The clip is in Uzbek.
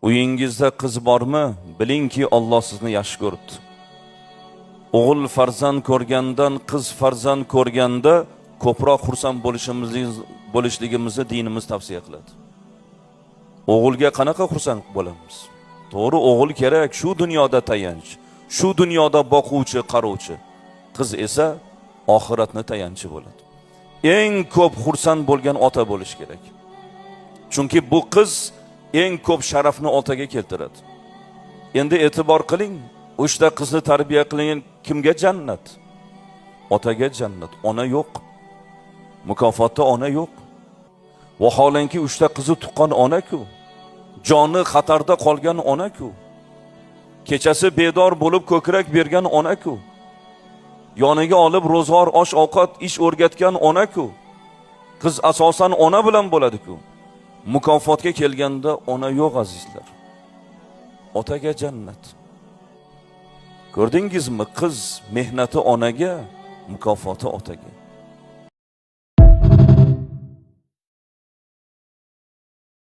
Uyingizda qiz bormi? Bilingki, Alloh sizni yaxshi ko'ribdi. O'g'il farzand ko'rgandan qiz farzand ko'rganda ko'proq xursand bo'lishligimizni dinimiz tavsiya qiladi. O'g'ilga qanaqa xursand bo'lamiz? To'g'ri, o'g'il kerak, shu dunyoda tayanch, shu dunyoda boquvchi, qaruvchi. Qiz esa oxiratni tayanchi bo'ladi. Eng ko'p xursand bo'lgan ota bo'lish kerak. Chunki bu qiz eng ko'p sharafni otaga keltiradi. Endi e'tibor qiling, uchta qizni tarbiya qilingan kimga jannat? Otaga jannat, ona yo'q. Mukofotda ona yo'q. Vaholanki uchta qizi tuqqan ona-ku, joni xatarda qolgan ona-ku, kechasi bedor bo'lib ko'krak bergan ona-ku, yoniga olib ro'zg'or, osh ovqat, ish o'rgatgan ona-ku. Qiz asosan ona bilan bo'ladi-ku. Mukofotga kelganda ona yo'q, azizlar. Otaga jannat. Ko'rdingizmi, qiz mehnati onaga, mukofoti otaga.